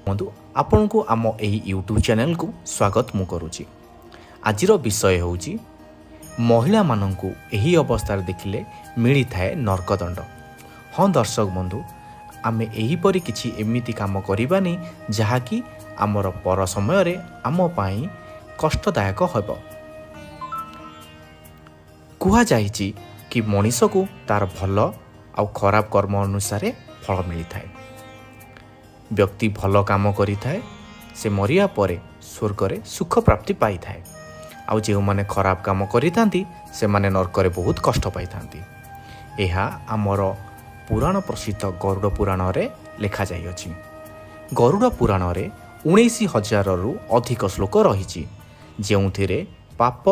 ବନ୍ଧୁ, ଆପଣଙ୍କୁ ଆମ ଏହି ୟୁଟ୍ୟୁବ୍ ଚ୍ୟାନେଲକୁ ସ୍ୱାଗତ ମୁଁ କରୁଛି। ଆଜିର ବିଷୟ ହେଉଛି, ମହିଳାମାନଙ୍କୁ ଏହି ଅବସ୍ଥାରେ ଦେଖିଲେ ମିଳିଥାଏ ନର୍କଦଣ୍ଡ। ହଁ ଦର୍ଶକ ବନ୍ଧୁ, ଆମେ ଏହିପରି କିଛି ଏମିତି କାମ କରିବାନି ଯାହାକି ଆମର ପର ସମୟରେ ଆମ ପାଇଁ କଷ୍ଟଦାୟକ ହେବ। କୁହାଯାଇଛି କି ମଣିଷକୁ ତାର ଭଲ ଆଉ ଖରାପ କର୍ମ ଅନୁସାରେ ଫଳ ମିଳିଥାଏ। ବ୍ୟକ୍ତି ଭଲ କାମ କରିଥାଏ, ସେ ମରିବା ପରେ ସ୍ୱର୍ଗରେ ସୁଖ ପ୍ରାପ୍ତି ପାଇଥାଏ ଆଉ ଯେଉଁମାନେ ଖରାପ କାମ କରିଥାନ୍ତି, ସେମାନେ ନର୍କରେ ବହୁତ କଷ୍ଟ ପାଇଥାନ୍ତି। ଏହା ଆମର ପୁରାଣ ପ୍ରସିଦ୍ଧ ଗରୁଡ଼ ପୁରାଣରେ ଲେଖାଯାଇଅଛି। ଗରୁଡ଼ ପୁରାଣରେ 19,000ରୁ ଅଧିକ ଶ୍ଲୋକ ରହିଛି, ଯେଉଁଥିରେ ପାପ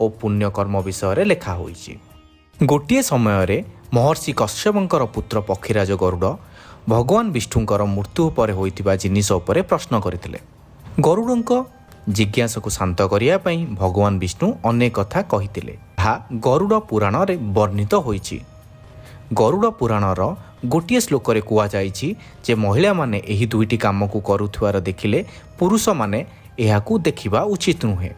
ଓ ପୁଣ୍ୟକର୍ମ ବିଷୟରେ ଲେଖା ହୋଇଛି। ଗୋଟିଏ ସମୟରେ ମହର୍ଷି କଶ୍ୟପଙ୍କର ପୁତ୍ର ପକ୍ଷୀରାଜ ଗରୁଡ଼ ଭଗବାନ ବିଷ୍ଣୁଙ୍କର ମୃତ୍ୟୁ ପରେ ହୋଇଥିବା ଜିନିଷ ଉପରେ ପ୍ରଶ୍ନ କରିଥିଲେ। ଗରୁଡ଼ଙ୍କ ଜିଜ୍ଞାସାକୁ ଶାନ୍ତ କରିବା ପାଇଁ ଭଗବାନ ବିଷ୍ଣୁ ଅନେକ କଥା କହିଥିଲେ। ତାହା ଗରୁଡ଼ ପୁରାଣରେ ବର୍ଣ୍ଣିତ ହୋଇଛି। ଗରୁଡ଼ ପୁରାଣର ଗୋଟିଏ ଶ୍ଲୋକରେ କୁହାଯାଇଛି ଯେ ମହିଳାମାନେ ଏହି ଦୁଇଟି କାମକୁ କରୁଥିବାର ଦେଖିଲେ ପୁରୁଷମାନେ ଏହାକୁ ଦେଖିବା ଉଚିତ ନୁହେଁ।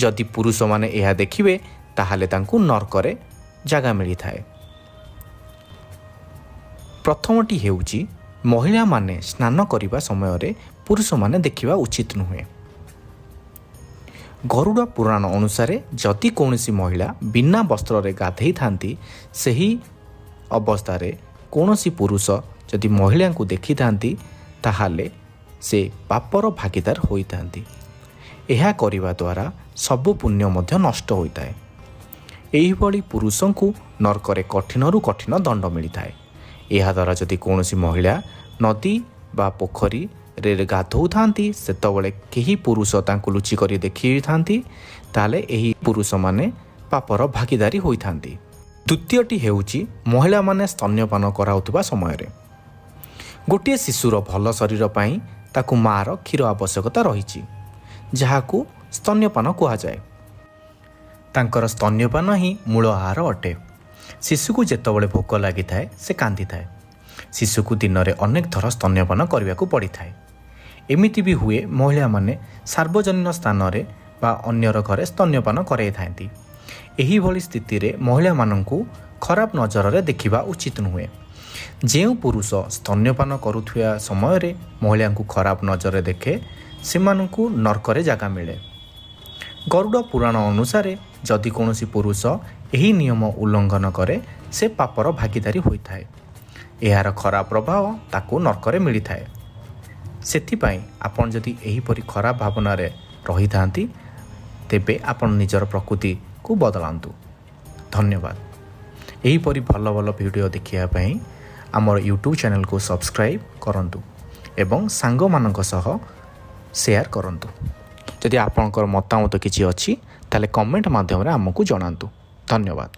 ଯଦି ପୁରୁଷମାନେ ଏହା ଦେଖିବେ, ତାହେଲେ ତାଙ୍କୁ ନର୍କରେ ଜାଗା ମିଳିଥାଏ। ପ୍ରଥମଟି ହେଉଛି, ମହିଳାମାନେ ସ୍ନାନ କରିବା ସମୟରେ ପୁରୁଷମାନେ ଦେଖିବା ଉଚିତ ନୁହେଁ। ଗରୁଡ଼ ପୁରାଣ ଅନୁସାରେ ଯଦି କୌଣସି ମହିଳା ବିନା ବସ୍ତ୍ରରେ ଗାଧେଇଥାନ୍ତି, ସେହି ଅବସ୍ଥାରେ କୌଣସି ପୁରୁଷ ଯଦି ମହିଳାଙ୍କୁ ଦେଖିଥାନ୍ତି, ତାହେଲେ ସେ ପାପର ଭାଗିଦାର ହୋଇଥାନ୍ତି। ଏହା କରିବା ଦ୍ୱାରା ସବୁ ପୁଣ୍ୟ ମଧ୍ୟ ନଷ୍ଟ ହୋଇଥାଏ। ଏହିଭଳି ପୁରୁଷଙ୍କୁ ନର୍କରେ କଠିନରୁ କଠିନ ଦଣ୍ଡ ମିଳିଥାଏ। ଏହାଦ୍ୱାରା ଯଦି କୌଣସି ମହିଳା ନଦୀ ବା ପୋଖରୀରେ ଗାଧୋଉଥାନ୍ତି, ସେତେବେଳେ କେହି ପୁରୁଷ ତାଙ୍କୁ ଲୁଚି କରି ଦେଖିଥାନ୍ତି, ତାହେଲେ ଏହି ପୁରୁଷମାନେ ପାପର ଭାଗିଦାରୀ ହୋଇଥାନ୍ତି। ଦ୍ୱିତୀୟଟି ହେଉଛି, ମହିଳାମାନେ ସ୍ତନ୍ୟପାନ କରାଉଥିବା ସମୟରେ। ଗୋଟିଏ ଶିଶୁର ଭଲ ଶରୀର ପାଇଁ ତାକୁ ମାଆର କ୍ଷୀର ଆବଶ୍ୟକତା ରହିଛି, ଯାହାକୁ ସ୍ତନ୍ୟପାନ କୁହାଯାଏ। ତାଙ୍କର ସ୍ତନ୍ୟପାନ ହିଁ ମୂଳ ଆହାର ଅଟେ। ଶିଶୁକୁ ଯେତେବେଳେ ଭୋକ ଲାଗିଥାଏ, ସେ କାନ୍ଦିଥାଏ। ଶିଶୁକୁ ଦିନରେ ଅନେକ ଥର ସ୍ତନ୍ୟପାନ କରିବାକୁ ପଡ଼ିଥାଏ। ଏମିତି ବି ହୁଏ, ମହିଳାମାନେ ସାର୍ବଜନୀନ ସ୍ଥାନରେ ବା ଅନ୍ୟର ଘରେ ସ୍ତନ୍ୟପାନ କରାଇଥାନ୍ତି। ଏହିଭଳି ସ୍ଥିତିରେ ମହିଳାମାନଙ୍କୁ ଖରାପ ନଜରରେ ଦେଖିବା ଉଚିତ ନୁହେଁ। ଯେଉଁ ପୁରୁଷ ସ୍ତନ୍ୟପାନ କରୁଥିବା ସମୟରେ ମହିଳାଙ୍କୁ ଖରାପ ନଜରରେ ଦେଖେ, ସେମାନଙ୍କୁ ନର୍କରେ ଜାଗା ମିଳେ। ଗରୁଡ଼ ପୁରାଣ ଅନୁସାରେ ଯଦି କୌଣସି ପୁରୁଷ ଏହି ନିୟମ ଉଲ୍ଲଂଘନ କରେ, ସେ ପାପର ଭାଗିଦାରୀ ହୋଇଥାଏ। ଏହାର ଖରାପ ପ୍ରଭାବ ତାକୁ ନର୍କରେ ମିଳିଥାଏ। ସେଥିପାଇଁ ଆପଣ ଯଦି ଏହିପରି ଖରାପ ଭାବନାରେ ରହିଥାନ୍ତି, ତେବେ ଆପଣ ନିଜର ପ୍ରକୃତିକୁ ବଦଳାନ୍ତୁ। ଧନ୍ୟବାଦ। ଏହିପରି ଭଲ ଭଲ ଭିଡ଼ିଓ ଦେଖିବା ପାଇଁ ଆମର ୟୁଟ୍ୟୁବ୍ ଚ୍ୟାନେଲକୁ ସବସ୍କ୍ରାଇବ୍ କରନ୍ତୁ ଏବଂ ସାଙ୍ଗମାନଙ୍କ ସହ ସେୟାର କରନ୍ତୁ। ଯଦି ଆପଣଙ୍କର ମତାମତ କିଛି ଅଛି, ତାହେଲେ କମେଣ୍ଟ ମାଧ୍ୟମରେ ଆମକୁ ଜଣାନ୍ତୁ। ଧନ୍ୟବାଦ।